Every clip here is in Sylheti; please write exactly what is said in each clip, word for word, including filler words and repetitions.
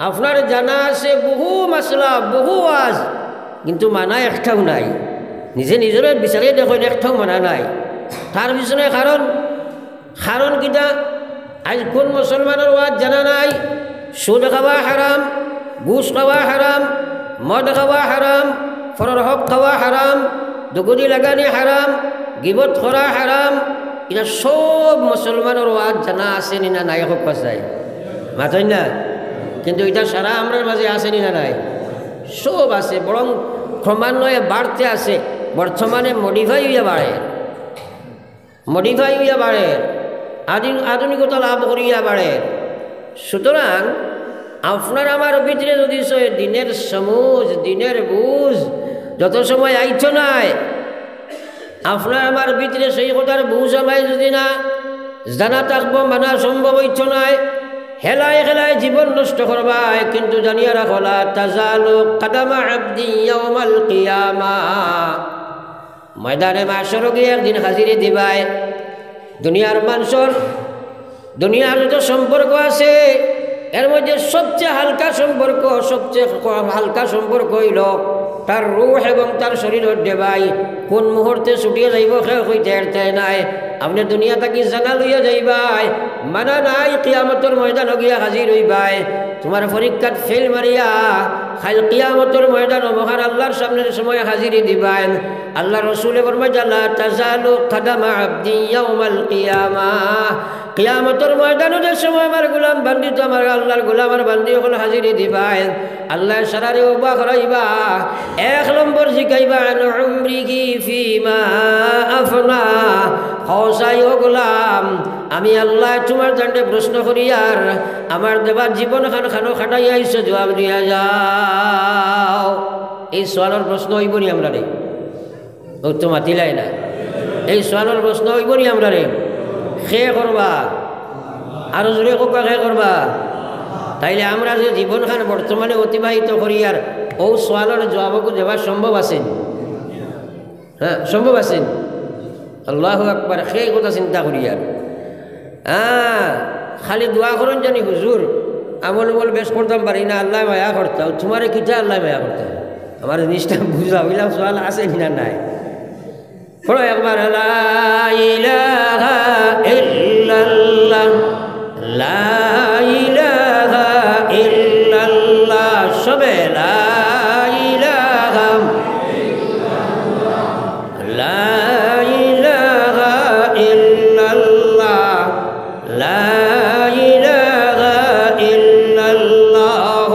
আপনার জানা আছে বহু মাসলা, বহু ওয়াজ, কিন্তু মানা একটাও নাই। নিজে নিজরে বিচারে দেখইন, একটাও মানা নাই। তার পিছনে কারণ, কারণ কিতা? আইজ কোন মুসলমানর ওয়াজ জানা নাই? সুদ খাওয়া হারাম, ঘুষ খাওয়া হারাম, মদ খাওয়া হারাম, পরর হক খাওয়া হারাম, দুগুনি লাগানি হারাম, গিবত করা হারাম। ইতা সব মুসলমানর ওয়াজ জানা আছে নি না নাই? হক কথায় মাতইন না, কিন্তু ইতা সারা আমরার মাঝে আছে নি না নাই? সব আছে, বরং ক্রমান্বয়ে বাড়তে আছে। বর্তমানে modify অইয়া বাড়ের, modify অইয়া বাড়ের, আধুন-, আধুনিকতা লাভ করিয়া বাড়ের। সুতরাং আপনার আমার ভিতরে যদি সে দিনের সমুজ, দিনের বুঝ যত সময় আইতো নায়, আপনার আমার ভিতরে সেই কথার বুঝ আমায় যদি না জানা থাকবো, মানা সম্ভব অইতো নায়, হেলায় হেলায় জীবন নষ্ট করবায়। কিন্তু জানিয়া রাখো, লা তাজালু কাদামা আবদি ইয়াউমাল কিয়ামা, ময়দানে মাশরো গিয়া একদিন হাজিরি দিবায়। দুনিয়ার মানষর, দুনিয়ার যত সম্পর্ক আছে, এর মধ্যে সবচেয়ে হালকা সম্পর্ক, সবচেয়ে ক-, হালকা সম্পর্ক অইলো তার রুহ এবং তার শরীর অধ্যে ভাই। কোন মুহূর্তে ছুটিয়া যাইবো, কেউ কইতে পারতে নায়। আপনে দুনিয়া থাকি জানা লইয়া যাইবায়, মানা নাই, কিয়ামতর ময়দানো গিয়া হাজির অইবায়। তুমার পরীক্ষাত ফেইল মারিয়া কাইল কিয়ামতর ময়দানো মহান আল্লার সামনে সময় হাজিরি দিবায়। আল্লার রসুলে ফরমাইন, লা তাজালু কাদামা আবদি ইয়াউমাল কিয়ামা। কিয়ামতর ময়দানো যে সময় আমার গোলাম বান্দি, তো আমার আল্লার গোলাম আর বান্দি অকল হাজিরি দিবায়, আল্লায় সারারে অবাক করাইবা। এক নম্বর জিকাইবা, আন উমরিহি ফিমা আফনা। কও চাই, ও গোলাম, আমি আল্লায় তুমার জানরে প্রশ্ন করিয়ার, আমার দেওয়া জীবন খান খানো খাটাইয়া আইছো, জুয়াব দিয়া যাও। এই সওয়ালর প্রশ্ন অইবো নি আমরারে? ও তো মাতিলায় না। এই সওয়ালর প্রশ্ন অইবো নি আমরারে? কে করবা? আরো জোরে কউক্কা, কে করবা? তাইলে আমরা যে জীবন খান বর্তমানে অতিবাহিত করিয়ার, অউ সওয়ালর জুয়াবগু দেওয়া সম্ভব আছে নি? হ্যাঁ, সম্ভব আছে নি? আল্লাহু আকবার। সেই কথা চিন্তা করিয়ার। হ্যাঁ, খালি দোয়া করইন জানি, "হুজুর, আমল আমল বেশ করতাম পারি না, আল্লায় মায়া করতা।" তুমারে কিতা আল্লায় মায়া করতা? আমার জিনিসটা বুঝা অইলাম, সওয়াল আছে নি না নাই? পড়ো একবার, লা ইলাহা ইল্লাল্লাহ, লা ইলাহা ইল্লাল্লাহ, সবে লা ইলাহা, লা ইলাহা ইল্লাল্লাহ, লা ইলাহা ইল্লাল্লাহ,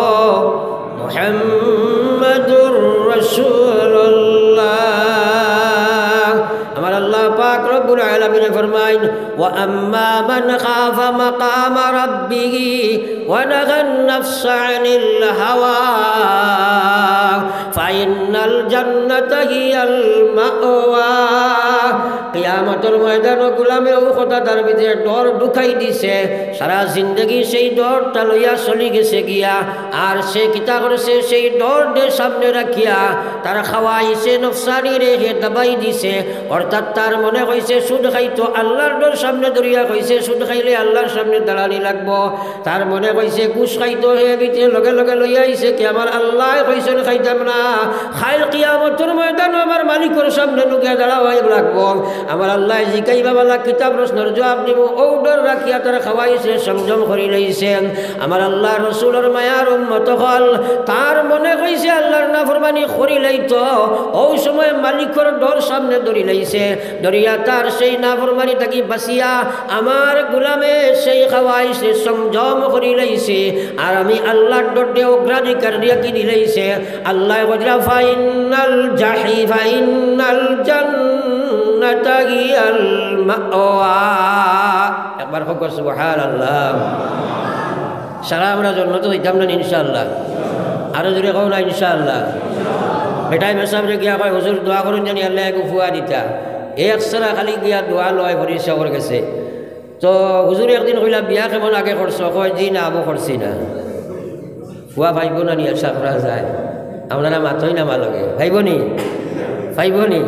মুহাম্মাদুর রাসূলুল্লাহ। আমার আল্লাহ পাক রব্বুল আলামিনে ফরমাইন, "ওয়া আম্মা মান খাফা মাকামা রাব্বিহি ওয়া নাহান নাফসা আনিল হাওয়া ফাইন্নাল জান্নাতা হিয়াল মাওয়া।" কিয়ামতর ময়দানো গোলামে অউ কথা তার ভিতরে ডর ঢুকাই দিছে, সারা জিন্দেগি সেই ডরটা লইয়া চলি গেছে গিয়া। আর সে কিতা করছে, সেই ডররে সামনে রাখিয়া তার খাওয়াইছে নফসানিরে হে দাবাই দিছে, অর্থাৎ তার মনে কইছে সুদ খাইতো, আল্লার ডর সামনে ধরিয়া কইছে সুদ খাইলে আল্লার সামনে দাঁড়ানি লাগবো। তার মনে কইছে ঘুষ খাইতো, হে ভিতরে লগে লগে লইয়া আইছে কি, আমার আল্লায় কইছইন খাইতাম না, কাইল কিয়ামতর ময়দানো আমার মালিকর সামনে লুকিয়া দাঁড়াওয়াই লাগবো। আমার আল্লায় জিকাইবা বালা কিতা প্রশ্নর জুয়াব দিমু, অউ ডর রাখিয়া তার খাওয়াইছে, সংযম করি লইছে। আমার আল্লার রসুলর মায়ার উম্মত অকল, তার মনে কইছে আল্লার নাফরমানি করি লাইতো, অউ সময় মালিকর ডর সামনে ধরি লাইছে, ধরিয়া তার সেই নাফরমানি থাকি বাঁচিয়া আমার গোলামে সেই খাওয়াইছে, সংযম করি লাইছে, আর আমি আল্লার ডররে অগ্রাধিকার দিয়া কি দিলাইছে, আল্লায় কইরা, "ফাইন্নাল জাহি-, ফাইন্নাল জান্নাতা হিয়াল মাওয়া।" একবার কউক্কা সুবহানাল্লাহ। সারা আমরা জন্নতো যাইতাম না ইনশাআল্লাহ? আরো জোরে কও না ইনশাআল্লাহ। বেটায় মেসাবরে গিয়া কয়, "হুজুর, দোয়া করইন জানি আল্লায় এগু ফুয়া দিতা।" এক সারা খালি গিয়া দোয়া লয় ফরিদ সাবর গেছে। তো হুজুরে একদিন কইলা, "বিয়া কেমন আগে করছো?" কয়, "জি না, আবু করছি না।" ফুয়া পাইবো না নি আশা করা যায়? আপনারা মাতইন না আমার লগে। পাইবো নি? পাইবো নি?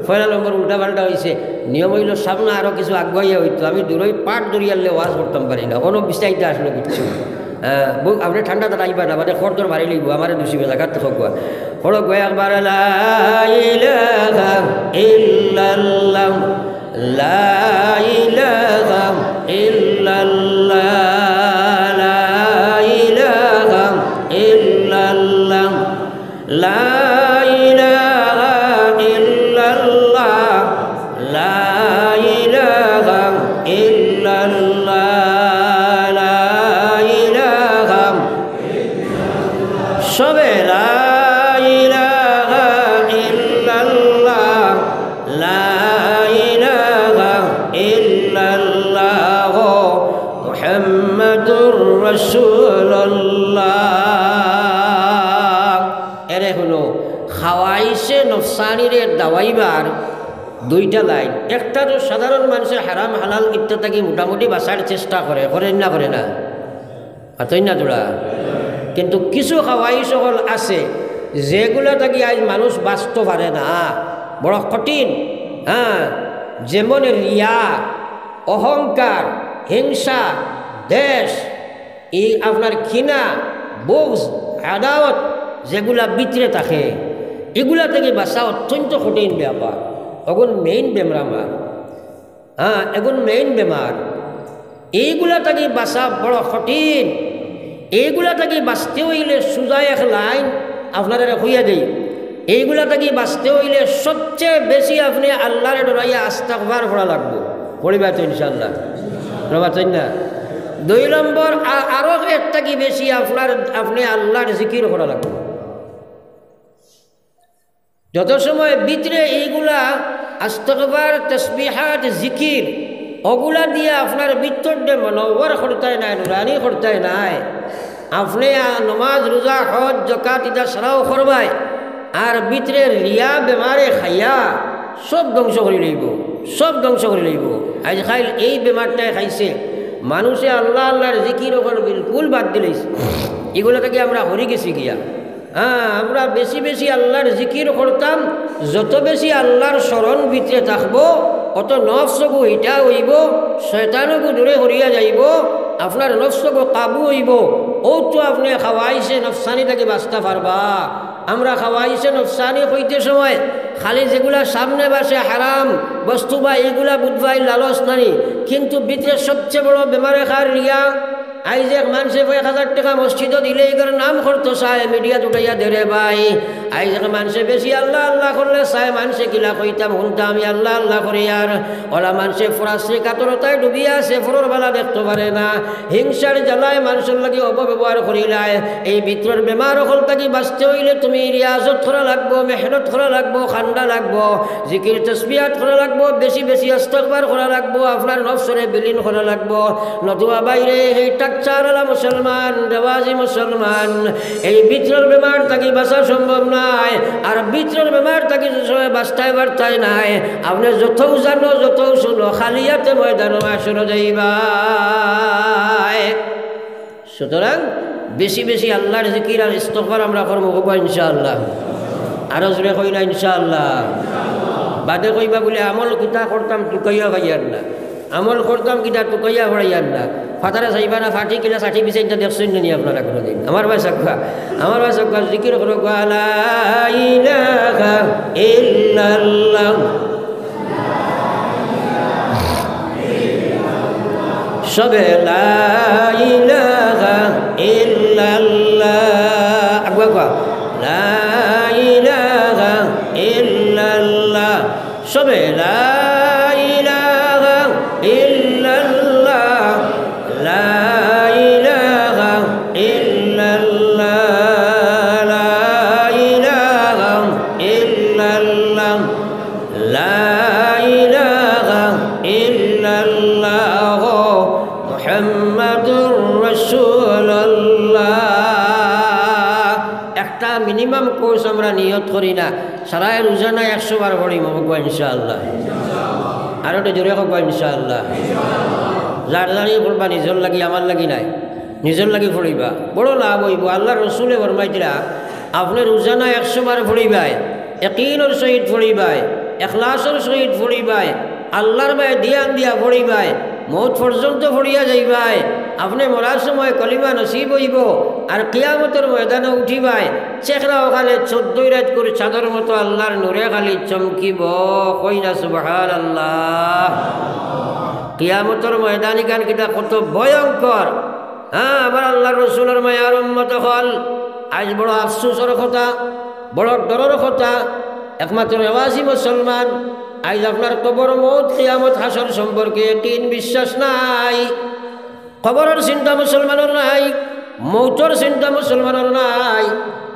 পয়লা নম্বর উল্টা পাল্টা অইছে। নিয়ম অইলো সামনে আরো কিছু আগুয়াইয়া অইতো। আমি দূরই পাট ধরিয়ারলে ওয়াজ করতাম পারি না। অনো বিছাইতে আসলো কিচ্ছু। আহ, বউ, আপনে ঠান্ডা তারা আইবা না, মানে খরদর মারি লইবো, আমারে দুষিবে, জাগাত থাকউক্কা। পড়উক্কা একবার, লা ইলাহা ইল্লাল্লাহ, লা ইলাহা ইল্লাল্লাহ, লা ইলাহা ইল্লাল্লাহ। لا إله إلا الله، لا إله إلا الله، لا إله، সবে لا إله إلا الله، لا إله إلا الله، محمد رسول الله। এরে হুনো, খাওয়াইশে নফসানিরে দাওয়াইবার দুইটা লাইন। একটা তো সাধারণ মানষে হারাম হালাল ইত্যাদি থাকি মোটামুটি বাঁচার চেষ্টা করে, করে না, করে না? আতই না তোরা? কিন্তু কিছু খাওয়াইশ অকল আছে, যেগুলা থাকি আইজ মানুষ বাঁচতো পারে না, বড় কঠিন। হ্যাঁ, যেমন রিয়া, অহংকার, হিংসা, দ্বেষ, এই আপনার ঘৃণা, বুগজ, আদাওয়াত যেগুলা ভিতরে থাকে, ইগুলা থাকি বাঁচা অত্যন্ত কঠিন ব্যাপার। অগুন মেইন বেমার আমার। হ্যাঁ, এগুন মেইন বেমার। এইগুলা থাকি বাঁচা বড় কঠিন। এইগুলা থাকি বাঁচতে অইলে সুজা এক লাইন আপনারারে কইয়া দেই। এইগুলা থাকি বাঁচতে অইলে সবচেয়ে বেশি আপনে আল্লারে ডরাইয়া আস্তাগফার পড়া লাগবো। পড়িবা তো ইনশাআল্লাহ? পড়বা তো না? দুই নম্বর, আ-, আরো এর থাকি বেশি আপনার, আপনে আল্লার জিকির করা লাগবো। যত সময় ভিতরে এইগুলা আস্তাগফার, তসবিহাত, জিকির, ওগুলা দিয়া আপনার ভিতরটা মনোহর করতায় নায়, নুরানি করতায় নায়, আপনে আ-, নমাজ, রোজা, হজ, জকাত ইতা সারাও করবায়, আর ভিতরে রিয়া বেমারে খাইয়া সব ধ্বংস করি লইবো, সব ধ্বংস করি লইবো। আইজ কাইল এই বেমারটায় খাইছে, মানষে আল্লা আল্লার জিকির অকল বিলকুল বাদ দিলাইছে। ইগুলা থাকি আমরা হরি গেছি গিয়া। হ্যাঁ, আমরা বেশি বেশি আল্লার জিকির করতাম, যত বেশি আল্লার স্মরণ ভিতরে থাকবো, অত নফসগু হিটা অইবো, শয়তানগু দূরে হরিয়া যাইবো, আপনার নফসগু কাবু অইবো। অউ তো আপনে খাওয়াইশে নফসানি থাকি বাঁচতা পারবা। আমরা খাওয়াইশে নফসানি কইতে সময় খালি যেগুলা সামনে বাসে হারাম বস্তু বা এইগুলা বুঝবাই লালচ নানি, কিন্তু ভিতরে সবচেয়ে বড় বেমারে খার রিয়া। আইজ এক মানষে এক হাজার টেকা মসজিদো দিলে ইগুর নাম করতো চায়, মিডিয়াত উঠাইয়া দেরে ভাই। আইজ এক মানষে বেশি আল্লা আল্লা করলে চায়, মানষে কিলা কইতা হুনতা, আমি আল্লা আল্লা করি আর অলা মানষে ফরাসরি কাতরতায় ডুবিয়া আছে, ফরর বালা দেখতো পারে না। হিংসার জ্বালায় মানষর লাগি অপব্যবহার করিলায়। এই ভিতরর বেমার অকল থাকি বাঁচতে অইলে তুমি রিয়াজত করা লাগবো, মেহনত করা লাগবো, খান্দা লাগবো, জিকির তসবিহাত করা লাগবো, বেশি বেশি আস্তাগফার করা লাগবো, আপনার নফসরে বিলীন করা লাগবো। নতুবা বাইরে এই টাকচার আলা মুসলমান, রেওয়াজি মুসলমান, এই ভিতরর বেমার থাকি বাঁচা সম্ভব নায়। আর ভিতরর বেমার থাকি যে সময় বাঁচতায় পারতায় নায়, আপনে যতউ জানো, যতউ শুনো, খালি হাতে ময়দানো মাশরো যাইবায়। সুতরাং বেশি বেশি আল্লার জিকির আর ইস্তগফার আমরা করমু, কইবা ইনশাআল্লাহ। আরো জোরে কইলা ইনশাআল্লাহ। বাদে কইবা বুলে, "আমল কিতা করতাম, তুকাইয়া পাইয়ার না। আমল করতাম কিতা, তুকাইয়া পাইয়ার না।" ফাতারে চাইবা না, ফাটি কিলা ষাটি বিছাইন দেখছইন নি আপনারা কোনোদিন? আমার ভাই সাকুয়া, আমার ভাই সাকুয়া, জিকির করো, কওয়া, "লা ইলাহা ইল্লাল্লাহ।" সবে লা ইলাহা ইল্লাল্লাহ। আগুয়া কওয়া, লা ইলাহা ইল্লাল্লাহ। সবে লা ইলাহা ইল্লাল্লাহ, লা ইলাহা ইল্লাল্লাহ, লা ইলাহা ইল্লাল্লাহ, লা ইলাহা ইল্লাল্লাহ, মুহাম্মাদুর রাসূলুল্লাহ। একটা মিনিমাম কোর্স আমরা নিয়ত করি না, সারায় রোজানা একশো বার পড়িমু, কওয়া ইনশাআল্লাহ। আর একটু জোরে কওয়া ইনশাআল্লাহ। যার যারই পড়বা, নিজর লাগি, আমার লাগি নায়, নিজর লাগি পড়িবা, বড় লাভ অইবো। আল্লার রসুলে ফরমাইতরা, আপনে রোজানা একশো বার পড়িবায়, একিনর সহিত পড়িবায়, এখলাসর সহিত পড়িবায়, আল্লার বায় দিয়ান দিয়া পড়িবায়, মউত পর্যন্ত পড়িয়া যাইবায়, আপনে মরার সময় কলিমা নসিব অইবো, আর কিয়ামতর ময়দানো উঠিবায়, চেহারা অখালে চৌদ্দই রাইতকুর চাঁদর মতো আল্লার নূরে খালি চমকিবো। কইন না সুবহানাল্লাহ। কিয়ামতর ময়দান ইখান কিতা কত ভয়ঙ্কর। হ্যাঁ, আমার আল্লার রসুলর মায়ার উম্মত অকল, আইজ বড় আফসোসর কথা, বড় ডরর কথা। একমাত্র রেওয়াজি মুসলমান, আইজ আপনার কবর, মউত, কিয়ামত, হাশর সম্পর্কে একিন বিশ্বাস নাই। কবরর চিন্তা মুসলমানর নাই, মউতর চিন্তা মুসলমানর নাই,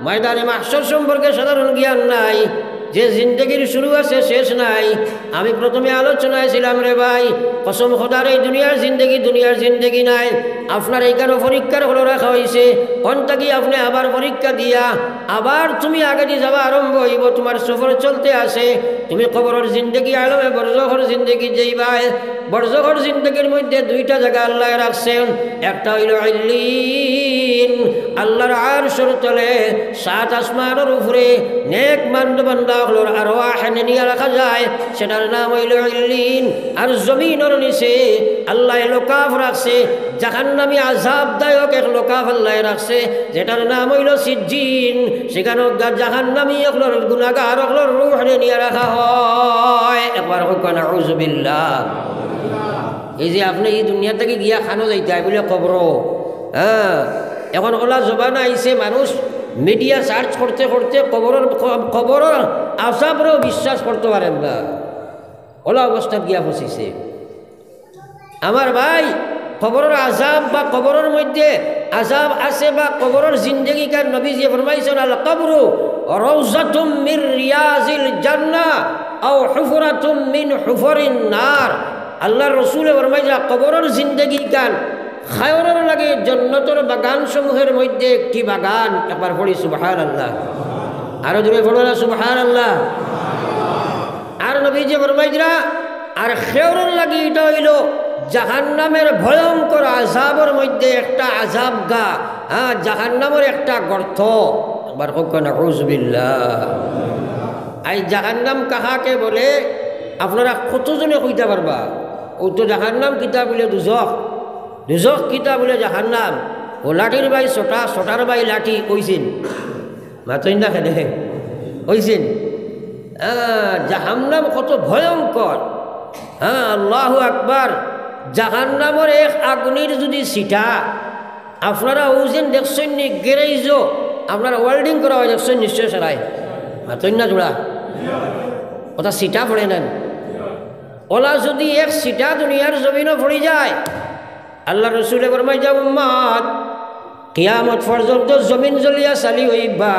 ময়দানে মাহশর সম্পর্কে সাধারণ জ্ঞান নাই। যে জিন্দেগির শুরু আছে, শেষ নাই। আমি প্রথমে আলোচনায় ছিলাম রে ভাই, কসম খোদার, এই দুনিয়ার জিন্দেগি দুনিয়ার জিন্দেগি নায়। আপনার এইখানো পরীক্ষার হলো রাখা অইছে, অন থাকি আপনে আবার পরীক্ষা দিয়া আবার তুমি আগেদি যাওয়া আরম্ভ অইবো, তুমার সফর চলতে আছে। তুমি কবরর জিন্দেগি, আলমে বরজখর জিন্দেগি যাইবায়, বরজখর জিন্দেগির মধ্যে দুইটা জাগা আল্লায় রাখছইন, একটা অইলো ইল্লিন, আল্লার আরশর তলে, সাত আসমানর উপরে নেক বান্দা অকলর আরওয়াহ নিয়া রাখা যায়, সেটার নাম অইলো ইল্লিন। আর জমিনর নিচে আল্লায় লোকাফ রাখছে, জাহান্নামী আযাবদায়ক এক লোকাফ আল্লায় রাখছে, যেটার নাম অইলো সিজ্জিন। সেখানো গা-, জাহান্নামী অকলর, গুনাগার অকলর রুহরে নিয়া রাখা হয়। একবার কউক্কা নাউজুবিল্লাহ। এই যে আপনে এই দুনিয়া থাকি গিয়া কানো যাইতায় বুলে কবরো, হ্যাঁ, এখন অলা জমানা আইছে, মানুষ media search করতে করতে কবরর, ক-, কবরর আযাবরেও বিশ্বাস করতো পারের না, অলা অবস্থাত গিয়া পৌঁছিছে। আমার ভাই, কবরর আযাব বা কবরর মধ্যে আযাব আছে বা কবরর জিন্দেগি কার, নবীজিয়ে ফরমাইছইন, "আল কবরু রাউজাতুম মিন রিয়াজিল জান্নাহ আও হুফরাতুম মিন হুফারিন নার।" আল্লার রসুলে ফরমাইরা, কবরর জিন্দেগি কান খায়রর লাগি জন্নতর বাগান সমূহের মধ্যে একটি বাগান। একবার পড়ি সুবহানাল্লাহ। আরো জোরে পড়ো না সুবহানাল্লাহ। আর নবীজিয়ে ফরমাইরা, আর খেয়রর লাগি ইটা অইলো জাহান্নামের ভয়ঙ্কর আযাবর মধ্যে একটা আযাব গা, হ্যাঁ, জাহান্নামর একটা গর্ত। একবার কউক্কা নাউজুবিল্লাহ। আইজ জাহান্নাম কাহাকে বলে, আপনারা কতজনে কইতা পারবা? অউ তো জাহান্নাম কিতা বুলে দুজখ, দুজখ কিতা বুলে জাহান্নাম। অউ লাঠির বাই সোটা, সোটার বাই লাঠি, কইছইন? মাতইন না কেনে? কইছইন? আহ, জাহান্নাম কত ভয়ঙ্কর। হ্যাঁ, আল্লাহু আকবার। জাহান্নামর এক আগুনির যুদি ছিটা, আপনারা অউ যেন দেখছইন নি, গ্যারেজো আপনার welding করা হয়, দেখছইন নিশ্চয় সারাই। মাতইন না জোড়া। অতা ছিটা পড়ে না নি? অলা যুদি এক ছিটা দুনিয়ার জমিনো পড়ি যায়, আল্লার রসুলে ফরমাইরা, উম্মত, কিয়ামত পর্যন্ত জমিন জ্বলিয়া ছালি অইবা,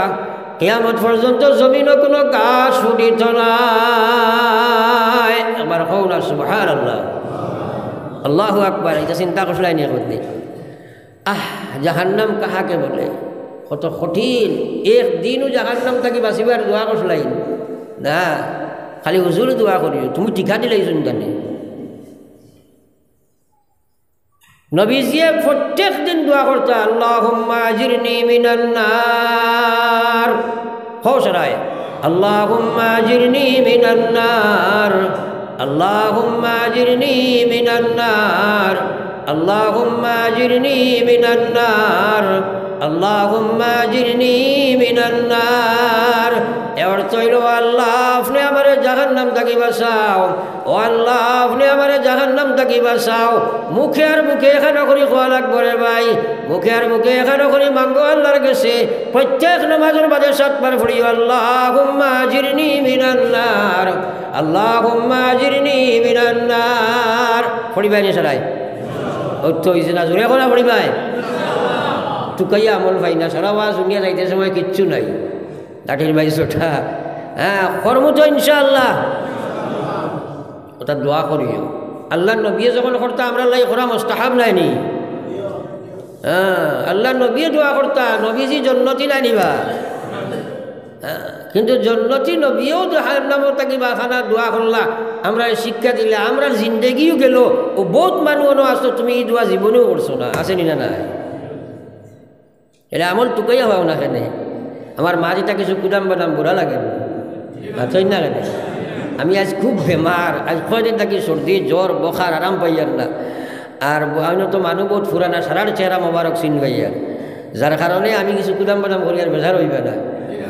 কিয়ামত পর্যন্ত জমিনো কুনু ঘাস ফুটিতো নায়। একবার কও না সুবহানাল্লাহ। আল্লাহু আকবার। ইটা চিন্তা করছলায় নি একবার? আহ, জাহান্নাম কাহাকে বলে? কত কঠিন। একদিনও জাহান্নাম থাকি বাঁচিবার দোয়া করছলায় নি? না, খালি হুজুরে দোয়া করিও, তুমি টিকা দিলাইছো নি জানে। নবীজিয়ে প্রত্যেক দিন দোয়া করতা, "আল্লাহুম্মা আজিরনি মিনান নার।" কও সারায়, "আল্লাহুম্মা আজিরনি মিনান নার, আল্লাহুম্মা আজিরনি মিনান নার, আল্লাহুম্মা আজিরনি মিনান নার, আল্লাহুম্মা আজিরনি মিনান নার।" এর অর্থ অইলো, "আল্লাহ, আপনে আমারে জাহান্নাম থাকি বাঁচাও।" ও আল্লাহ, আপনে আমারে জাহান্নাম থাকি বাঁচাও। মুখে আর বুকে এখানো করি কওয়া লাগবো রে ভাই, মুখে আর বুকে এখানো করি মাঙ্গো আল্লার গেছে। প্রত্যেক নামাজর বাদে সাতবার পড়িও, "আল্লাহুম্মা আজিরনি মিনান নার, আল্লাহুম্মা আজিরনি মিনান নার।" পড়িবায় নি সারায়? অউ তো অইছে না, জোরে কও না পড়িবায়। তুকাইয়া আমল পাই না, সারা ওয়াজ হুনিয়া যাইতে সময় কিচ্ছু নাই। লাঠির বাই সোটা। হ্যাঁ, করমু তো ইনশাআল্লাহ। অতা দোয়া করিও। আল্লার নবীয়ে যখন করতা, আমরার লাগি করা মুস্তাহাব নায় নি? হ্যাঁ, আল্লার নবীয়ে দোয়া করতা, নবীজি জন্নতি নায় নি বা? হ্যাঁ, কিন্তু জন্নতি নবীয়েও জাহান্নামর থাকি বাঁচানা দোয়া করলা, আমরারে শিক্ষা দিলা, আমরার জিন্দেগিও গেলো। অউ বউত মানুষ অনো আছো, তুমি ই দোয়া জীবনেও করছো না, আছে নি না নাই? এরে আমল তুকাইয়া পাও না কেনে? আমার মাঝে তা কিছু কুদাম বাদাম বুড়া লাগে না। মাতইন না কেনে? আমি আইজ খুব বেমার, আইজ কয়দিন থাকি সর্দি, জ্বর, বখার, আরাম পাইয়ার না। আর ব-, আমি তো মানুষ বউত পুরানা, সারার চেহারা মোবারক চিনবাইয়ার। যার কারণে আমি কিছু কুদাম বাদাম করিয়ার বেজার অইবা না।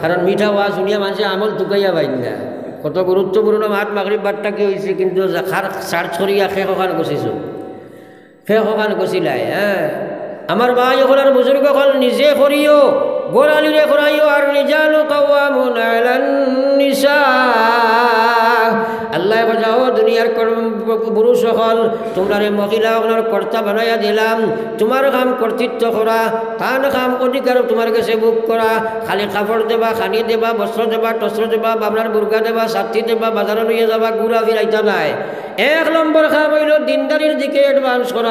কারণ মিঠা ওয়াজ হুনিয়া মানষে আমল তুকাইয়া বাইন না। কত গুরুত্বপূর্ণ মাত মাগরিব বারটা কি অইছে, কিন্তু যা-, খার search করিয়া কে কখান গছিছো। কে কখান গছিলায়, হ্যাঁ? আমার ভাই অকল আর বুজুর্গ অকল নিজে করিও, ঘরআলিরে করাইও, আর রিজালু কাওয়ামুনা আলান নিসা। আল্লায় কইরা, "ও দুনিয়ার কর-, পুরুষ অকল, তুমরারে মহিলা অকলর কর্তা বানাইয়া দিলাম, তুমার কাম কর্তৃত্ব করা, তান কাম অধিকার তুমার গেছে ভোগ করা, খালি কাপড় দেবা, খানি দেবা, বস্ত্র দেবা, টস্ত্র দেবা, বাবলার বুরকা দেবা, ছাতি দেবা, বাজারো লইয়া যাবা, ঘুরা ফিরাইতা নায়।" এক নম্বর কাম অইলো দিনদারির দিকে advance করা।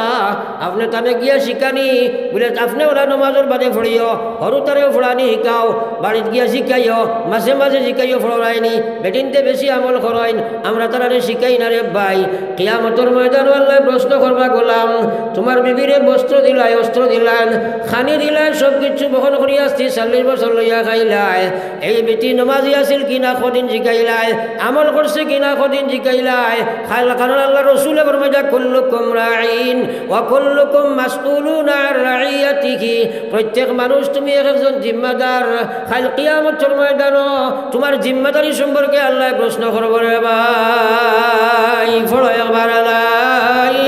আপনে তানে গিয়া শিখানি, বুলে, "আপনে অলা নমাজর বাদে পড়িও, হুরুতারেও পড়ানি শিখাও, বাড়িত গিয়া শিখাইও, মাঝে মাঝে শিখাইও, পড়াইনি, বেটিন্তে বেশি আমল করাইন, আমরা তারারে শিখাই না রে ভাই।" কিয়ামতর ময়দানো আল্লায় প্রশ্ন করবা, "গোলাম, তুমার বিবিরে বস্ত্র দিলায়, অস্ত্র দিলায়, খানি দিলায়, সব কিছু বহন করিয়া আসছি, চল্লিশ বছর লইয়া খাইলায়।" এই বেটি নমাজি আছিল কিনা কদিন জিকাইলায়, আমল করছে কিনা কদিন জিকাইলায়। খাল-, কারণ আল্লার রসুলে ফরমাইতা, "কুল্লুকুম রাইন ওয়া কুল্লুকুম মাসউলুন আন রাইয়াতিহি।" প্রত্যেক মানুষ তুমি এক একজন জিম্মাদার। কাইল কিয়ামতর ময়দানো তুমার জিম্মাদারি সম্পর্কে আল্লায় প্রশ্ন করবো রে ভাই। পড়ো একবার, লা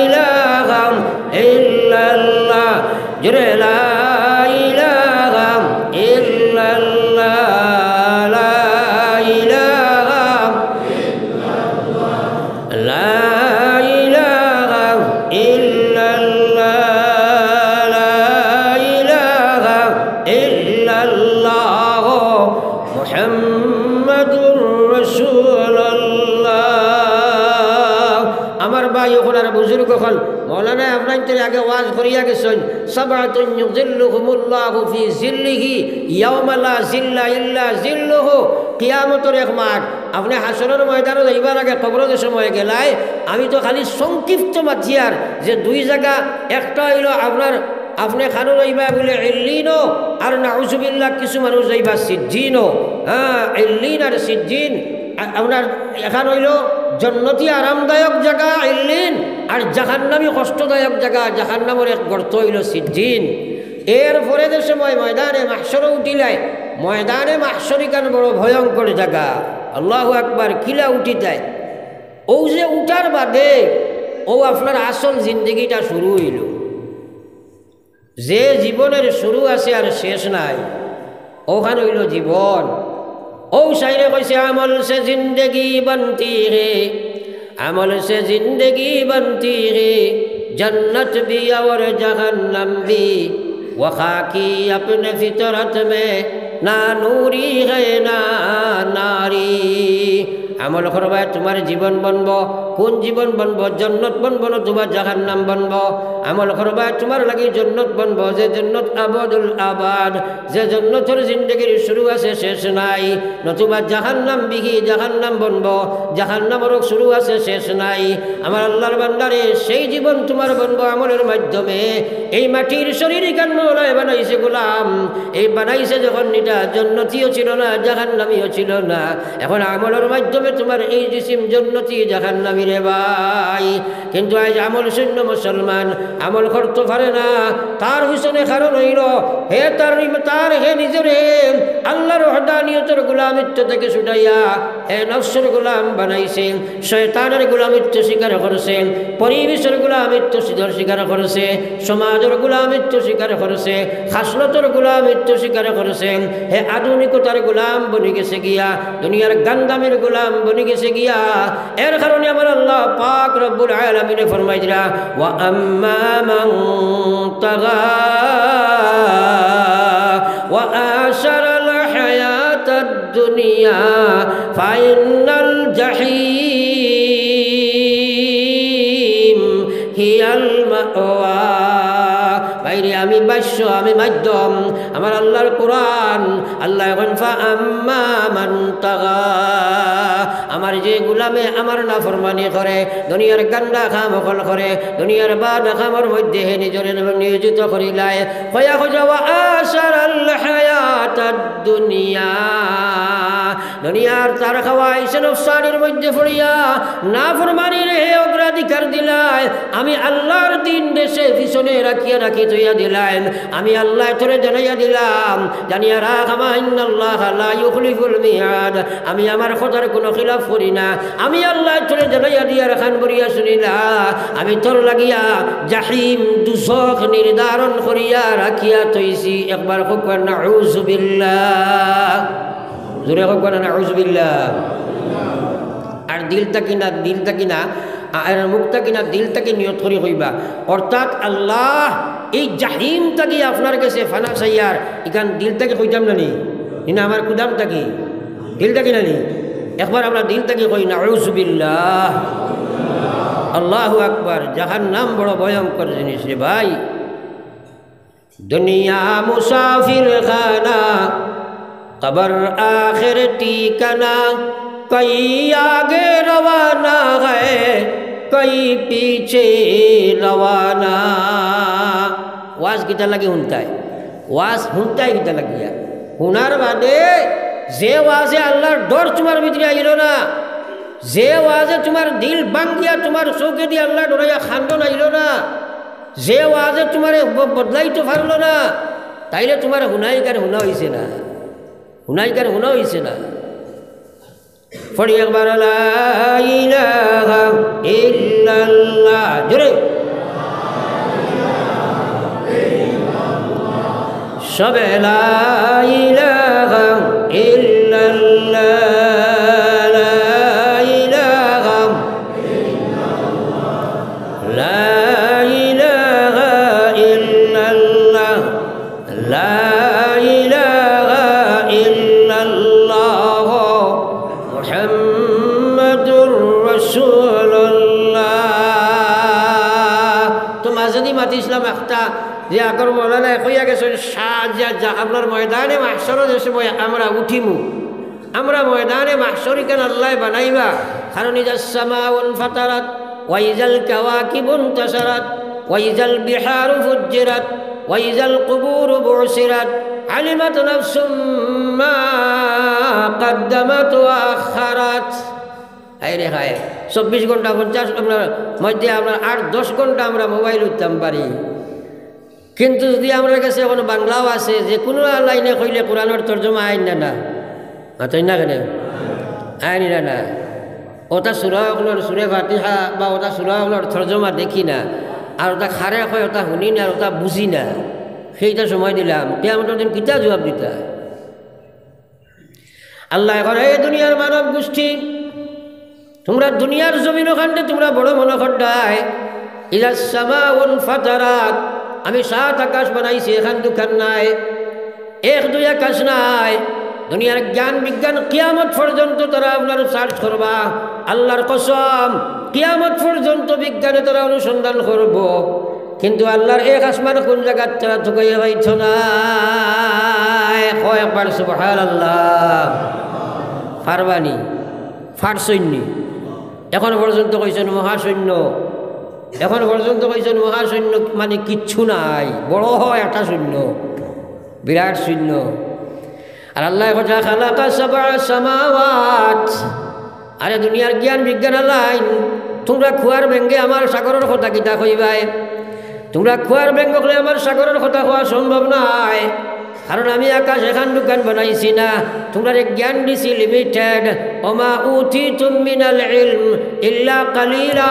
ইলাহা ইল্লাল্লাহ। জোরে, লা ইলাহা ইল্লাল্লাহ, লা ইলাহা, লা ইলাহা ইল্লাল্লাহ, লা ইলাহা ইল্লাল্লাহ, মুহাম্মাদুর রাসূলুল্লাহ। আমার ভাই অকল আর বুজুর্গ অকল, মৌলানা আপনাইন্তরে আগে ওয়াজ করিয়া গেছইন, "সাবআতুন ইউযিল্লুহুমুল্লাহু ফি জিল্লিহি ইয়াওমা লা জিল্লা ইল্লা জিল্লুহু।" কিয়ামতর এক মাঠ, আপনে হাশরর ময়দানো যাইবার আগে কবরো যে সময় গেলায়, আমি তো খালি সংক্ষিপ্ত মাতিয়ার যে দুই জাগা, একটা অইলো আপনার, আপনে খানো যাইবা বুলে ইল্লিনো, আর নাউজুবিল্লাহ কিছু মানুষ যাইবা সিজ্জিনো। হ্যাঁ, ইল্লিন আর সিজ্জিন, আ-, আপনার এখান অইলো জন্নতি আরামদায়ক জাগা ইল্লিন, আর জাহান্নামি কষ্টদায়ক জাগা, জাহান্নামর এক গর্ত অইলো সিজ্জিন। এর পরে যে সময় ময়দানে মাহশরো উঠিলায়, ময়দানে মাহশর ইখান বড় ভয়ঙ্কর জাগা। আল্লাহু আকবার, কিলা উঠিতায়। অউ যে উঠার বাদে, অউ আপনার আসল জিন্দেগিটা শুরু অইলো। যে জীবনের শুরু আছে আর শেষ নাই, অখান অইলো জীবন। অউ শায়রে কইছে, "আমল সে জিন্দেগি বনতি হে, আমল সে জিন্দেগি বনতি হে, জন্নত ভি অর জাহান্নাম ভি, ওয়া খাকি আপনে ফিতরত মে, না নূরি হে না নারী।" আমল করবায় তুমার জীবন বনবো। কুন জীবন বনবো? জন্নত বনবো নতুবা জাহান্নাম বনবো? আমল করবায় তুমার লাগি জন্নত বনবো, যে জন্নত আবাদুল আবাদ, যে জন্নতর জিন্দেগির শুরু আছে, শেষ নাই, নতুবা জাহান্নাম বিহি, জাহান্নাম বনবো, জাহান্নামর শুরু আছে, শেষ নাই। আমার আল্লার বান্দারে, সেই জীবন তুমার বনবো আমলর মাধ্যমে। এই মাটির শরীর ইখান মৌলায় বানাইছে গোলাম, এই বানাইছে যখন ইটা জন্নতিও ছিল না, জাহান্নামিও ছিল না। এখন আমলর মাধ্যমে তুমার এই জিসিম জন্নতি জাহান্নামি রে ভাই। কিন্তু আইজ আমল শূন্য মুসলমান, আমল করতো পারে না। তার পিছনে কারণ অইলো, হে তার, তার হে নিজরে আল্লার ওয়াহদানিয়তর গোলামিত্ব থাকি ছুটাইয়া হে নফসর গোলাম বানাইছে, শয়তানর গোলামিত্ব স্বীকার করছে, পরিবেশর গোলামিত্ব স্বীকার, স্বীকার করছে, সমাজর গোলামিত্ব স্বীকার করছে, খাসলতর গোলামিত্ব স্বীকার করছে। হে আধুনিকতার গোলাম বনি গেছে গিয়া, দুনিয়ার গান্দামির গোলাম বনি গেছে গিয়া। এর কারণে আমার আল্লাহ পাক রব্বুল আলামিনে ফরমাইরা, "ওয়া আম্মা মান তাগা ওয়া আসারাল হায়াতাদ দুনিয়া ফাইন্নাল জাহিম হিয়াল মাওয়া।" ভাইরে, আমি ভাষ্য, আমি মাধ্যম, আমার আল্লার কোরআন। আল্লায় কইন, "ফা আম্মা মান তাগা।" আমার যে গোলামে আমার নাফরমানি করে, দুনিয়ার গান্দা কাম অকল করে, দুনিয়ার বাদ কামর মধ্যে হে নিজরে নিয়োজিত করিলায়, কইয়া কইরা, "ওয়া আসারাল হায়াতাদ দুনিয়া।" দুনিয়ার তার খাওয়াইশে নফসানির মধ্যে পড়িয়া নাফরমানিরে অগ্রাধিকার দিলায়, আমি আল্লাহর দিন দেশে পিছনে রাখিয়া রাখি থইয়া দিলায়। আমি আল্লায় তোরে জানাইয়া দিলাম, জানিয়া রাখ, আমা ইন্নাল্লাহা লা ইউখলিফুল মিআদ, আমি আমার কথার কোনো খিলাফ করি না। আমি আল্লায় তোরে জানাইয়া দিয়ার কান ভরিয়া শুনিলা, আমি তোর লাগিয়া জাহিম দুজখ নির্ধারণ করিয়া রাখিয়া থইছি। একবার কউক্কা নাউজুবিল্লাহ। জোরে কউক্কা নাউজুবিল্লাহ। আর দিল থাকি না, দিল থাকি না, আর মুখ থাকি না, দিল থাকি নিয়ত করি কইবা। অর্থাৎ আল্লাহ, এই জাহিম থাকি আপনার গেছে ফানা চাইয়ার, ইখান দিল থাকি কইতাম না নি? ই না আমার গুদাম থাকি, দিল থাকি না নি? একবার আমরা দিল থাকি কই নাউজুবিল্লাহ। আল্লাহু আকবার। জাহান্নাম বড় ভয়ঙ্কর জিনিস রে ভাই। দুনিয়া মুসাফির খানা, কবর আখের ঠিকানা, কই আগে রওয়ানা হ্যায়, কই পিছে রওয়ানা। ওয়াজ কিতার লাগি হুনতায়? ওয়াজ হুনতায় কিতার লাগিয়া? হুনার বাদে যে ওয়াজে আল্লাহর ডর তুমার ভিতরে আইলো না, যে ওয়াজে তুমার দিল ভাঙ্গিয়া তুমার চউখেদি আল্লাহ ডরাইয়া কান্দন আইলো না, যে ওয়াজে তুমারে ব-, বদলাইতো পারলো না, তাইলে তুমার হুনাইকার হুনা অইছে না, হুনাইকার হুনা অইছে না। পড়ি একবার, লা ইলাহা ইল্লাল্লাহ। জোরে। সবে লা ইলাহা ইল্লাল্লাহ, লা ইলাহা, লা ইলাহা ইল্লাল্লাহ, লা ইলাহা ইল্লাল্লাহ, মুহাম্মাদুর রাসূলুল্লাহ। তো মাঝেদি মাতিছিলাম একটা যে আগর মৌলানায় কইয়া গেছইন, শাহ যা, যা, আপনার ময়দানে মাহশরো যে সময় আমরা উঠিমু, আমরা ময়দানে মাহশর ইখান আল্লায় বানাইবা। কারণ ইজা সামাউন ফাতারাত, ওয়া ইজাল কাওয়াকিবুন তাসারাত, ওয়া ইজাল বিহারু ফুজ্জিরাত, ওয়া ইজাল কুবুরু বুসিরাত, আলিমাত নাফসুম মা কাদ্দামাত ওয়া আখারাত। হায় রে হায়, চব্বিশ ঘন্টা পঞ্চাশ, আপনার মধ্যে আপনার আট দশ ঘন্টা আমরা মোবাইল উঠতাম পারি। কিন্তু যদি আমরার গেছে অখন বাংলাও আছে, যে কুনু লাইনে কইলে কোরআনর তর্জমা আইন না, না? মাতইন না কেনে? আইন না, না? ওটা সূরা অকলর, সূরা ফাতিহা বা ওটা সূরা অকলর তর্জমা দেখি না, আর ওটা কারে কয় ওটা হুনি না, আর ওটা বুঝি না, সেইটা সময় দিলাম, কিয়ামতর দিন কিতা জুয়াব দিতা? আল্লায় কয়, হে দুনিয়ার মানব গোষ্ঠী, তুমরা দুনিয়ার জমিন অখানরে তুমরা বড় মনো কররায়। ইজা সামাউন ফাতারাত, আমি সাত আকাশ বানাইছি, এখান দুখান নায়, এক দুই আকাশ নায়। দুনিয়ার জ্ঞান বিজ্ঞান কিয়ামত পর্যন্ত তারা আপনার search করবা। আল্লাহর কসম, কিয়ামত পর্যন্ত বিজ্ঞানে তারা অনুসন্ধান করবো। কিন্তু আল্লাহর এক আসমান কুন জাগাত তারা তুকাইয়া পাইতো নায়। কয় একবার সুবহানাল্লাহ। পারবানি? পারছইননি? এখন পর্যন্ত কইছইন মহাশূন্য, এখন পর্যন্ত কইছইন মহাশূন্য মানে কিচ্ছু নাই, বড় হয় একটা শূন্য, বিরাট শূন্য। আর আল্লায় কইতা, খালাকা সাবআ সামাওয়াত, আরে দুনিয়ার জ্ঞান বিজ্ঞান আলাইন, তুমরা কুয়ার বেঙ্গে আমার সাগরর কথা কিতা কইবায়? তুমরা কুয়ার বেঙ্গ অকলে আমার সাগরর কথা কওয়া সম্ভব নায়, কারণ আমি আকাশ এখান দুখান বানাইছি না, তুমরারে জ্ঞান দিছি limited। ওমা উতিতুম মিনাল ইলম ইল্লা কালিলা,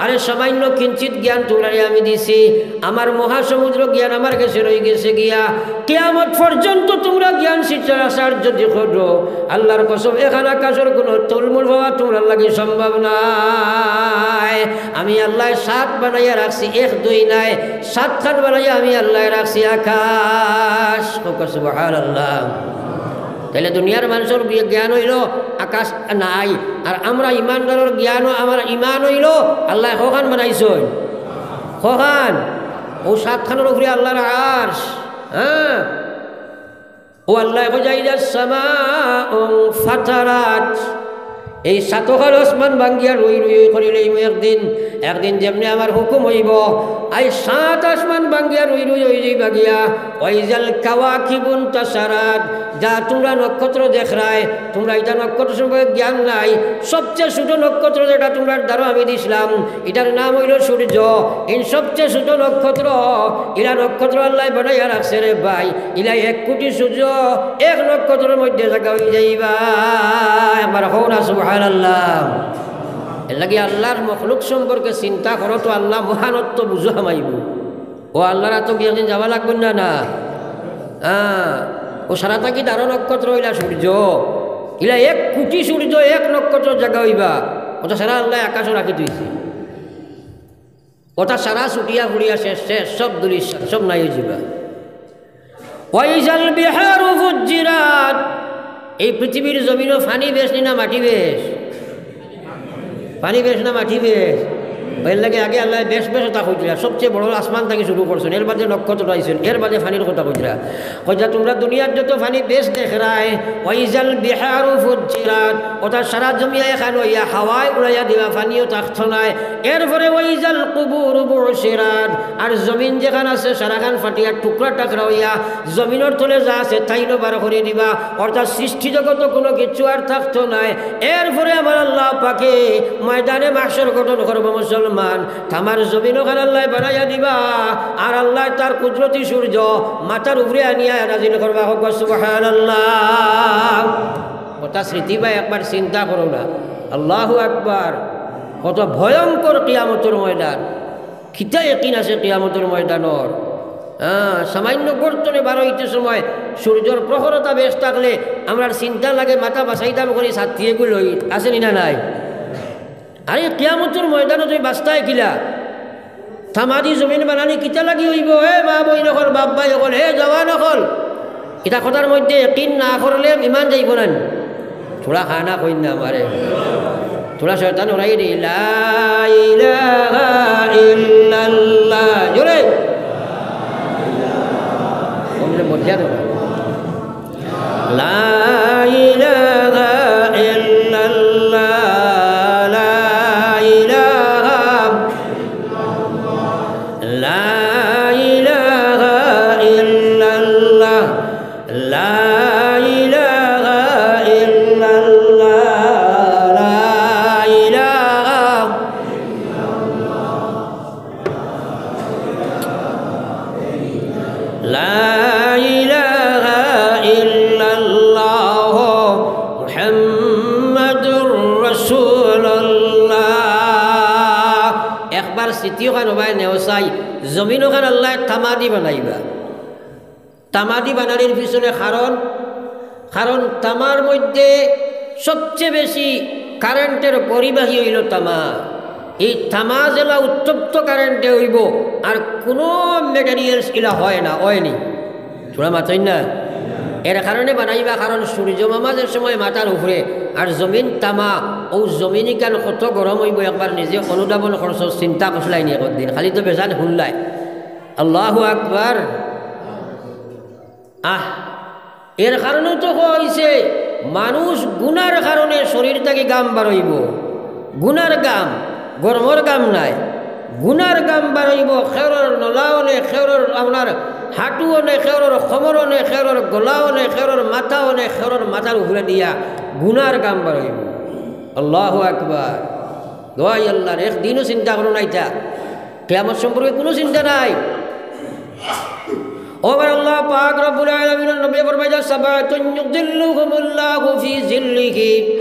আরে সামান্য কিঞ্চিত জ্ঞান তুমরারে আমি দিছি, আমার মহাসমুদ্র জ্ঞান আমার গেছে রইগেছে গিয়া। কিয়ামত পর্যন্ত তুমরা জ্ঞান শিক্ষার আশা যদি করো, আল্লাহর কসম, এখান আকাশর কুনু তলমূল পাওয়া তুমরার লাগি সম্ভব নায়। আমি আল্লায় সাত বানাইয়া রাখছি, এক দুই নায়, সাতখান বানাইয়া আমি আল্লায় রাখছি আকাশ। কউক্কা সুবহানাল্লাহ। তাইলে দুনিয়ার মানষর বি-, জ্ঞান অইলো আকাশ নাই, আর আমরা ইমানদারর জ্ঞানও, আমার ইমান অইলো আল্লায় কখান বানাইছইন? কখান? অউ সাতখানর উপরে আল্লাহর আরশ। হ্যাঁ, অউ আল্লায় কইতা, ইজা সামাউন ফাতারাত, এই সাতখান আসমান ভাঙ্গিয়া রুই রুই করিলাইমু একদিন, একদিন যেমনে আমার হুকুম অইবো, আই সাত আসমান ভাঙ্গিয়া রুই রুই অইযাইবা গিয়া। ওয়াইজাল কাওয়াকিবুন তাসারাত, যা তুমরা নক্ষত্র দেখরায়, তুমরা ইতা নক্ষত্র সম্পর্কে জ্ঞান নাই। সবচেয়ে ছোট নক্ষত্র যেটা তুমরার দ্বারো আমি দিছলাম, ইটার নাম অইলো সূর্য। ইন সবচেয়ে ছোট নক্ষত্র, ইলা নক্ষত্র আল্লায় বানাইয়া রাখছে রে ভাই। ইলা এক কোটি সূর্য এক নক্ষত্রর মধ্যে জাগা অইযাইবা। একবার কও না সুবহানাল্লাহ। এরলাগি আল্লার মখলুক সম্পর্কে চিন্তা করো তো আল্লা মহানত্ব বুঝো হামাইবো। ও আল্লার আতো গিয়া একদিন যাওয়া লাগবো না, না? হ্যাঁ, ও সারা থাকি দারো নক্ষত্র অইলা সূর্য। ইলা এক কোটি সূর্য এক নক্ষত্রর জাগা অইবা। ওটা সারা আল্লায় আকাশো রাখি থইছে। ওটা সারা ছুটিয়া ফুড়িয়া শেষ, শেষ, সব ধুলিস্যাৎ, সব নাই অইযিবা। ওয়াইজাল বিহারু ফুজ্জিরাত, এই পৃথিবীর জমিনো পানি বেশ নি না মাটি বেশ? পানি বেশ না মাটি বেশ? এরলাগি আগে আল্লায় বেশ বেশ কথা কইতরা, সবচেয়ে বড় আসমান থাকি শুরু করছইন, এর বাদে নক্ষত্র আইছইন, এর বাদে পানির কথা কইতরা। কইতরা তুমরা দুনিয়ার যত পানি বেশ দেখরায়, ওয়াইজাল বিহারু ফুজ্জিরাত, ওটা সারা জমিয়া একখান অইয়া হাওয়ায় উড়াইয়া দিবা, পানিও থাকতো নায়। এরপরে ওয়াইজাল কুবুরু বুসিরাত, আর জমিন যেখান আছে সারাখান ফাটিয়া টুকরা টাকরা অইয়া জমিনর তলে যা আছে তাইনও বার করি দিবা, অর্থাৎ সৃষ্টি জগতো কুনু কিচ্ছু আর থাকতো নায়। এরপরে আমার আল্লা পাকে ময়দানে মাহশর গঠন করবো মুসলমান, তামার জমিন ওখান আল্লায় বানাইয়া দিবা, আর আল্লায় তার কুদরতি সূর্য মাথার উপরে আনিয়া নাজিল করবা। কও সুবহানাল্লাহ। ওটা স্মৃতি বা একবার চিন্তা করো না। আল্লাহু আকবার। কত ভয়ঙ্কর কিয়ামতর ময়দান। কিতা একিন আছে কিয়ামতর ময়দানর? হ্যাঁ, সামান্য গর্ত থনে বার অইতে সময় সূর্যর প্রখরতা বেশ থাকলে আমরার চিন্তা লাগে, মাথা বাচাইতাম করি ছাত্তি এগু লই, আছে নি না নাই? আরে কিয়ামতর ময়দানো তুমি বাচতায় কিলা? তামাদি জমিন বানানি কিতা লাগি অইবো? হে মা বইন অকল, বাপ ভাই অকল, হে জওয়ান অকল, ইতা কথার মধ্যে একিন না করলে ইমান যাইবো না নি? থুড়া খানা কইন না আমারে। থুড়া শয়তান উড়াই দি। লা ইলাহা ইল্লাল্লাহ। জোরে। কমলে মজা দেবো। লা ইলাহা ইল্লাল্লাহ, লা ইলাহা, লা ইলাহা ইল্লাল্লাহ। لا إله إلا الله، لا إله. لا إله إلا الله، محمد رسول الله. একবার স্মৃতি ওখান ওবায় নেও চাই, জমিন ওখান আল্লায় তামাদি বানাইবা। তামাদি বানানির পিছনে কারণ, কারণ তামার মধ্যে সবচেয়ে বেশি কারেন্টের পরিবাহী অইলো তামা। এই তামা যেলা উত্তপ্ত কারেন্টে অইবো, আর কুনু materials ইলা হয় না, অয়নি। থুড়া মাতইন না। এর কারণে বানাইবা, কারণ সূর্য মামা যে সময় মাথার উপরে, আর জমিন তামা, অউ জমিন ইখান কত গরম অইবো, একবার নিজে অনুধাবন করছো, চিন্তা করছলায় নি একদিন? খালি তো বেজান হুনলায়। আল্লাহু আকবার। আহ, এর কারণেও তো কইছে, মানুষ গুনার কারণে শরীর থাকি ঘাম বারইবো। গুনার ঘাম, গরমর ঘাম নায়। গুনার ঘাম বারইবো, খেরর নলাওনে, খেরর আপনার হাঁটুওনে, খেরর কোমরওনে, খেরর গলাওনে, খেরর মাথাওনে, খেরর মাথার উপরে দিয়া গুনার ঘাম বারইবো। আল্লাহু আকবার। দোয়াই আল্লাহর, একদিনও চিন্তা করো না ইটা। কিয়ামত সম্পর্কে কুনু চিন্তা নাই। ও আমার আল্লাহ পাক রব্বুল আলামিনের নবী ফরমাইলা, "সাবাতুন ইউযিল্লুহুমুল্লাহু ফি জিল্লিহি।"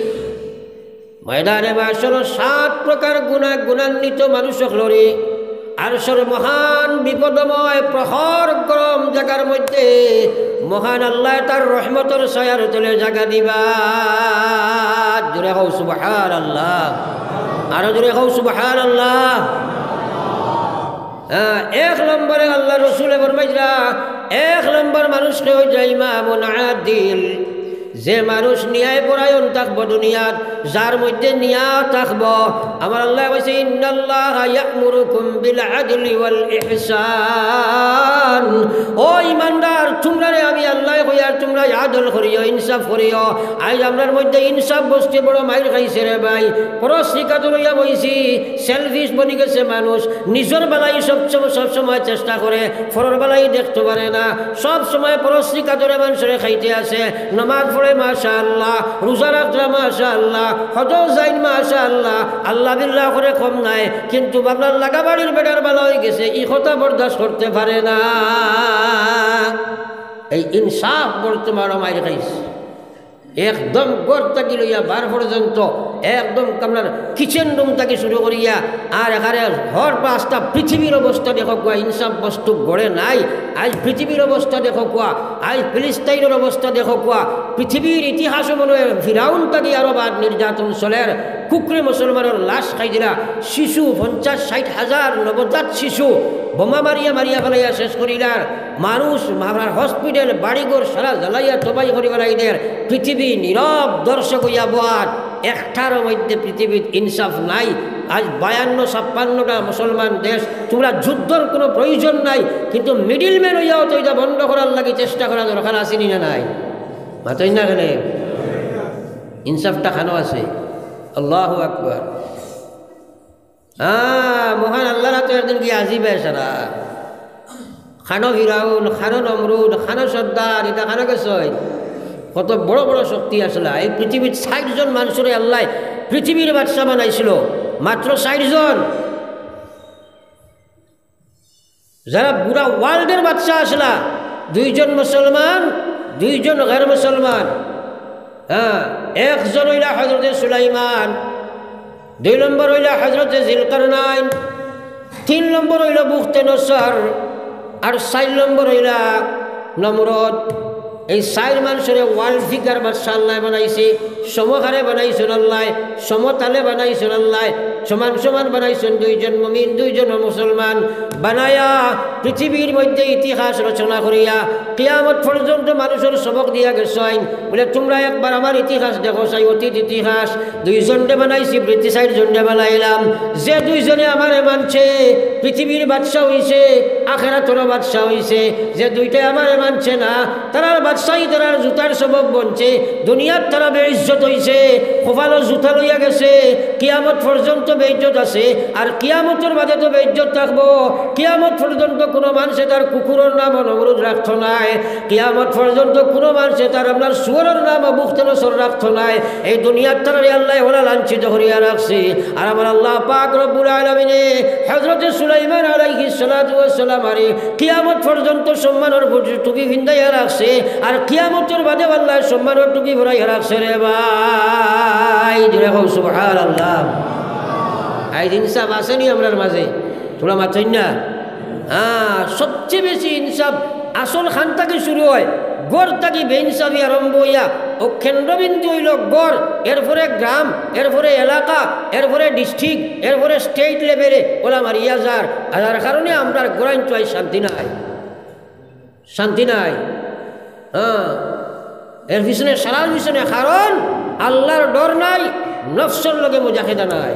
ময়দানে মাহশরো সাত প্রকার গুনা, গুণান্বিত মানুষ অকলরে আরশর মহান বিপদময় প্রখর গরম জাগার মধ্যে মহান আল্লায় তার রহমতর ছায়ার তলে জাগা দিবা। জোরে কও সুবহানাল্লাহ। আরো জোরে কও সুবহানাল্লাহ। হ্যাঁ, এক নম্বরে আল্লার রসুলে ফরমাইলা, এক নম্বর মানুষ কে অইলা ইমামুন আদিল, যে মানুষ ন্যায় পরায়ণ থাকবো দুনিয়াত, যার মধ্যে ন্যায় থাকবো। আমার আল্লায় কইছে, "ইন্নাল্লাহা ইয়া'মুরুকুম বিল আদলি ওয়াল ইহসান।" ও ইমানদার, তুমরারে আমি আল্লায় কইয়ার তোমরা আদল করিও, ইনসাফ করিও। আইজ আমরার মধ্যে ইনসাফ বস্তি বড় মাইর খাইছে রে ভাই। পরশ্রী কাতর অইয়া বইছি, সেলফিশ বনি গেছে মানুষ। নিজর বালাই সব সময়, সব সময় চেষ্টা করে, পরর বালাই দেখতো পারে না। সব সময় পরশ্রী কাতরে মানষরে খাইতে আছে। নামাজ পড়ে মাশাআল্লাহ, রোজা রাখরা মাশাআল্লাহ, হজও যাইন মাশাআল্লাহ, আল্লাহ বিল্লাহ করে কম নাই। কিন্তু বাবলার লাগা বাড়ির বেটার বালা অই গেছে, ই কথা বরদাস্ত করতে পারে না। এই ইনসাফ বর্তমান মাইর খাইছে। একদম ঘর থাকি লইয়া বার পর্যন্ত, একদম আপনার কিচেন রুম থাকি শুরু করিয়া আর এখানে হর পাঁচটা পৃথিবীর অবস্থা দেখো কুয়া, ইনসাফ বস্তু গড়ে নাই। আইজ পৃথিবীর অবস্থা দেখো কুয়া, আইজ ফিলিস্তাইনের অবস্থা দেখো কুয়া, পৃথিবীর ইতিহাসও মনে হয় ফিরাউন থাকি আরো বাদ নির্যাতন চলের। কুকুরে মুসলমানের লাশ খাই দিলা, শিশু পঞ্চাশ ষাট হাজার নবজাত শিশু বোমা মারিয়া মারিয়া ফেলাইয়া শেষ করিলার। মানুষ, আপনার হসপিটাল, বাড়িঘর সারা জ্বালাইয়া তবাই করি বেড়াইদের। পৃথিবী নীরব দর্শক অইয়া বওয়ার। একটার মধ্যে পৃথিবীত ইনসাফ নাই। আইজ বায়ান্ন ছাপ্পান্নটা মুসলমান দেশ, তোমরা যুদ্ধর কোনো প্রয়োজন নাই, কিন্তু মিডলম্যান অইয়াও তো এটা বন্ধ করার লাগি চেষ্টা করা দরকার আছে নি না নাই? মাতইন না কেনে? ইনসাফটা খানো আছে? আল্লাহু আকবার। হ্যাঁ, মহান আল্লাহর তো একদিন কি আজিবে সারা। খানো ফিরাউন, খানো নমরুদ, খানো সর্দার, এটা খানো গেছে। কত বড় বড় শক্তি আসলা। এই পৃথিবীর ষাট জন মানুষরে আল্লাহ পৃথিবীর বাদশা বানাইছিল, মাত্র ষাট জন। যারা পুরা ওয়ার্ল্ডের বাদশা আসলা, দুইজন মুসলমান, দুইজন গের মুসলমান। হ্যাঁ, একজন অইলা হজরতে সুলাইমান, দুই নম্বর অইলা হজরতে জিলকারনাইন, তিন নম্বর অইলা বুখতে নসর, আর চাইর নম্বর অইলা নমরুদ। এই চাইর মানুষরে ওয়ার্ল্ড ফিগার বাদশা আল্লাহ বানাইছে, সমহারে বানাইছইন আল্লাহ, সমতালে বানাইছইন আল্লাহ, সমান সমান বানাইছইন, দুইজন মুমিন, দুইজন মুসলমান বানায়া পৃথিবীর মধ্যে ইতিহাস রচনা করিয়া কিয়ামত পর্যন্ত মানুষর সবক দিয়া গেছইন। বলে, "তোমরা একবার আমার ইতিহাস দেখো চাই, অতীত ইতিহাস।" দুইজনরে বানাইছি, পৃথিবীর চাইর জনরে বানাইলাম। যে দুইজনে আমারে মানছে, পৃথিবীর বাদশা অইছে, আখেরাতরও বাদশা অইছে। যে দুইটায় আমারে মানছে না, তারার বাদশাই তারার জুতার সবব বনছে। দুনিয়াত তারা বেইজ্জত অইছে, কপালো জুতা লইয়া গেছে, কিয়ামত পর্যন্ত বেইজ্জত আছে। আর কিয়ামতর বাদে তো বেইজ্জত থাকবো। কিয়ামত পর্যন্ত কোনো মানষে তার কুকুরর নামও নমরুদ রাখতো নায়। কিয়ামত পর্যন্ত কোনো মানষে তার আপনার শুয়োরর নামও বুখতে নসর রাখতো নায়। এই দুনিয়াত তারারে আল্লাহ ওলা লাঞ্ছিত করিয়া রাখছে। আর আমার আল্লাহ পাক রব্বুল আলামিনে হযরতে সুলাইমান আলাইহিস সালাতু ওয়াস সালাম আরে কিয়ামত পর্যন্ত সম্মানর টুপি ফিন্দাইয়া রাখছে। আর কিয়ামতর বাদে আল্লাহ সম্মানর টুপি ফরাইয়া রাখছে রে ভাই। জোরে কও সুবহানাল্লাহ। আইজ ইনসাফ আছে নি আমরার মাঝে? তোমরা মাতইন না। হ্যাঁ, সবচেয়ে বেশি ইনসাফ আসল খান থাকি শুরু হয়, ঘর থাকি বেইনসাফি আরম্ভ অইয়া ও কেন্দ্রবিন্দু অইলো ঘর, এরপরে গ্রাম, এরপরে এলাকা, এরপরে ডিস্ট্রিক্ট, এরপরে স্টেট লেভেলে ওলা মারিয়া যার। আর যার কারণে আমরার ঘরাইন তো আইজ শান্তি নাই, শান্তি নাই। হ্যাঁ, এর পিছনে, সারার পিছনে কারণ আল্লাহর ডর নাই, নফসর লগে মুজাহেদা নাই।